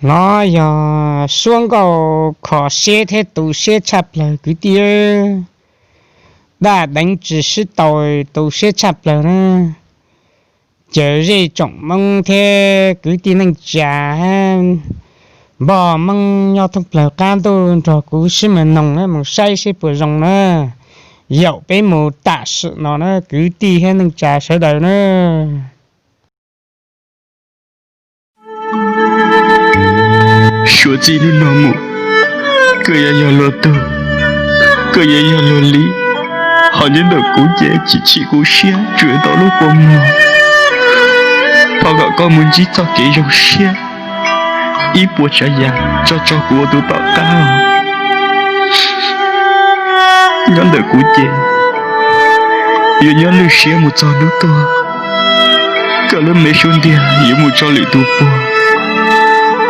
No yog suab nkauj kho siab thiab tu siab tshaj plaws kwv tij. Daj deev tsis sib tau, tu siab tshaj plaws na. Cawm zej tsoom Hmoob thiab kwv tij neej tsa, npoj Hmoob nyob thoob plaws qab ntuj nrog kuv sib mus noog na, mus saib seb puas zoo na. Yaum peb mus tam sim no na kwv tij thiab neej tsa sawv daws na. Suav txij hnub no mus, koj yuav yog luag tug, koj yuav yog luag li, ho nyob ntawm kuv ces tsis chim kuv siab, tsuas tau lub kua muag. Thov kom koj mus ntsib txoj kev zoo siab, ib puas tsav yam tso tso kuv ua tus tom qab. Nyob ntawm kuv ces yuav nyob lwj siab mus txog hnub tuag. Koj lub me sub ntiag yuav mus tso lwm tus puag,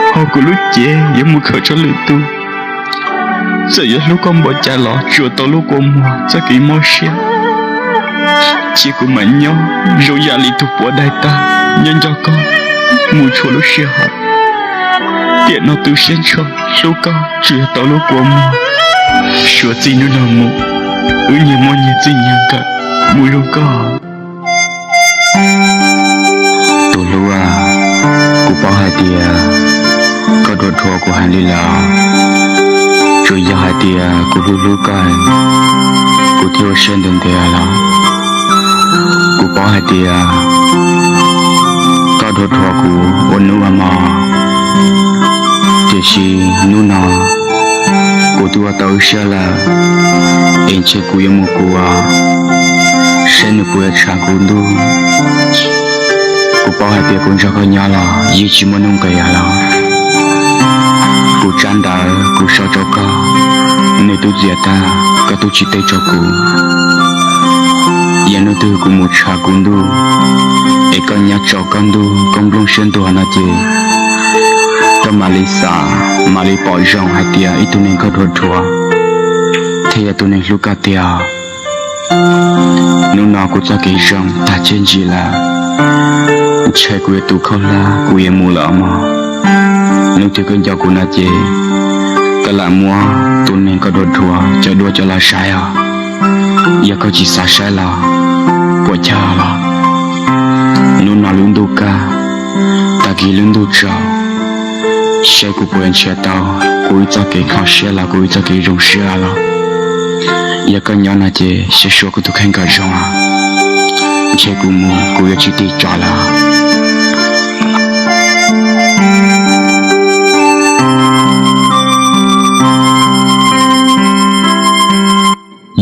ho kuv lub cev yuav mus khawm tso lwm tus. Txawm yuav hlub koj npaum cas los tsuas tau lub kua muag txoj kev mob siab. Cia kuv mam nyob zoo yam li tus puav daig tag, nyob nco koj mus txhua lub sij hawm. Tiam no tu siab ntsho hlub koj tsuas yog tau lub kua muag. Suav txij hnub no mus, wb nyias muaj nyias txij nyias nkawm, mus zoo koj. Tus hlub a, kuv paub hais tias koj dhuav dhuav kuv heev li lawm. Tsuas yog hais tias kuv hlub hlub koj, kuv thiaj ua siab ntev ntev los. Kuv paub hais tias koj dhuav dhuav kuv ua hnub ua hmo, tiam sis hnub no kuv twb ua tau wb siab lawm, es ntshe kuv yuav mus kuv saib nws puas yuav tshav kuv ntuj. Kuv paub hais tias kuv nrog koj nyob los yeej tsis muaj nuj nqis los. Kuv tsab ntawv kuv sau rau koj, nws twb txias tag, koj twb tsis teb rau kuv. Yog hnub twg kuv mus tshav kuv ntuj, es koj nyob tsaus koj ntuj koob nplooj siab ntuag no ces koj mam li xav, mam li pom zoo hais tias ib tug neeg koj dhuav dhuav thiaj yog tus neeg hlub koj tiag. Hnub no kuv txoj kev zoo tag tseg ntsis lawm, ntshe kuv yuav tu khaub hlab kuv yuav mus lawm mog. Hnub twg koj nco kuv no ces koj lam muab tus neeg koj dhuav dhuav cov duab coj los saib os. Yog koj tsis xav saib los puas chawj los. Hnub no lub ntuj kaj, tag kis lub ntuj tsaus, seb kuv puas nrhiav tau kuv ib txoj kev kho siab los kuv ib txoj kev zoo siab los. Yog koj nyob no ces saib xyuas kuv tus kheej kom zoo, ntshe kuv mus kuv yuav tsis tig tso lawm.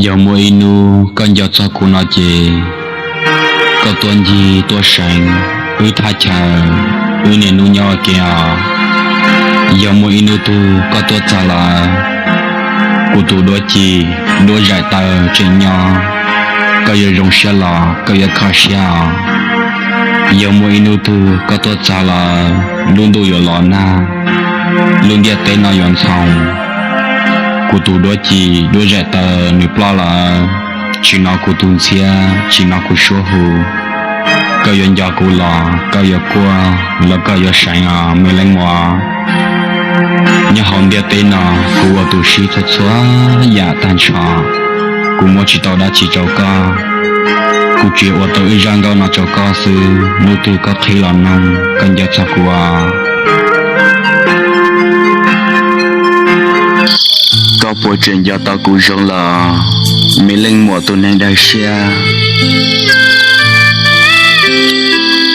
Yog muaj ib hnub koj nco txog kuv no ces koj tuaj ncig tuaj seev wb thaj chaw, wb niaj hnub nyob ua ke os. Yog muaj ib hnub twg koj tuaj txog lawm, kuv tus duab ci duab zaim taw tseem nyob, koj yuav zoo siab los koj yuav kho siab os. Yog muaj ib hnub twg koj tuaj txog lawm, lub ntuj yuav los nag, lub ntiaj teb no yuav ntxhoo, kuv tus duab ci duab zaim taw nws ploj lawm, tsis hnov kuv tus ntxhiab, tsis hnov kuv suab hu, koj yuav nco kuv los koj yuav quaj los koj yuav seev os me leej muam. Nyob hauv ntiaj teb no kuv ua tus sib txhua txhua yam tag nrho, kuv muab tsis tau dab tsi rau koj. Kuv tsuas ua tau ib zaj nkauj no rau koj xwb, hnub twg koj qhib los mloog koj nco txog kuv os. Koj puas tseem nco tau kuv zoo los, me leej muam tus neeg dag siab?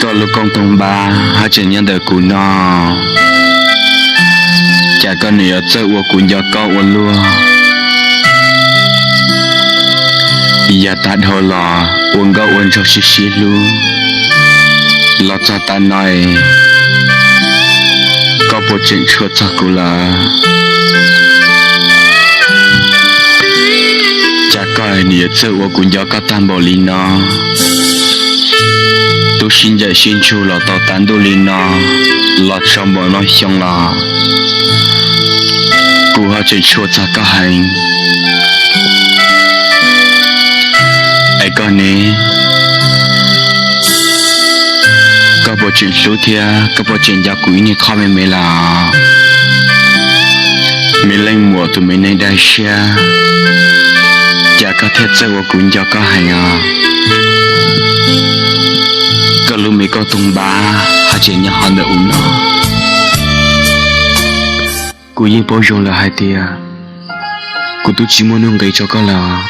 Koj lub koob toog npab haj tseem nyob ntawm kuv no, cas koj nws yuav txawj ua kuv nco koj ua luaj? Yav tag dhau los ua nkauj ua nraug sib sib hlub, los txog tav no, koj puas tseem tshua txog kuv lawm? Cas koj nws yuav txawj ua kuv nco koj tag npaum li no? Twb sib ncaim sib ntsug los tau tav ntuj li no, los txog npaum no xyoo los, kuv ho tseem tshua txog koj heev. Es koj ne, koj puas Tseem hlub thiab koj puas tseem nco kuv ib niag qhov me me lawm? Me leej muam tus me neeg dag siab, cas koj thiaj txawj ua kuv nco koj heev os. Koj lub me kauj toog npab ho tseem nyob hauv ntawm ub no. Kuv yeej paub zoo lawm hais tias kuv twb tsis muaj nuj nqis rau koj lawm.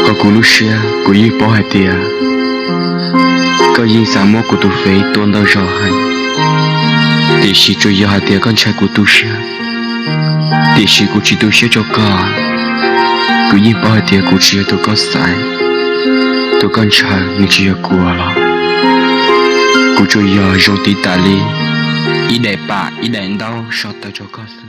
Hauv kuv lub siab kuv yeej paub hais tias koj yeej xav muab kuv tus fev tua ntau zaus heev, tiam sis tsuas yog hais tias koj ntshai kuv tu siab, tiam sis kuv tsis tu siab rau koj. Kuv yeej paub hais tias kuv tsis yog tus koj xaiv, tus koj ntshaw nws tsis yog kuv los, kuv tsuas yog zoo tiv tam li ib daim pam ib daim ntaub so taw rau koj xwb.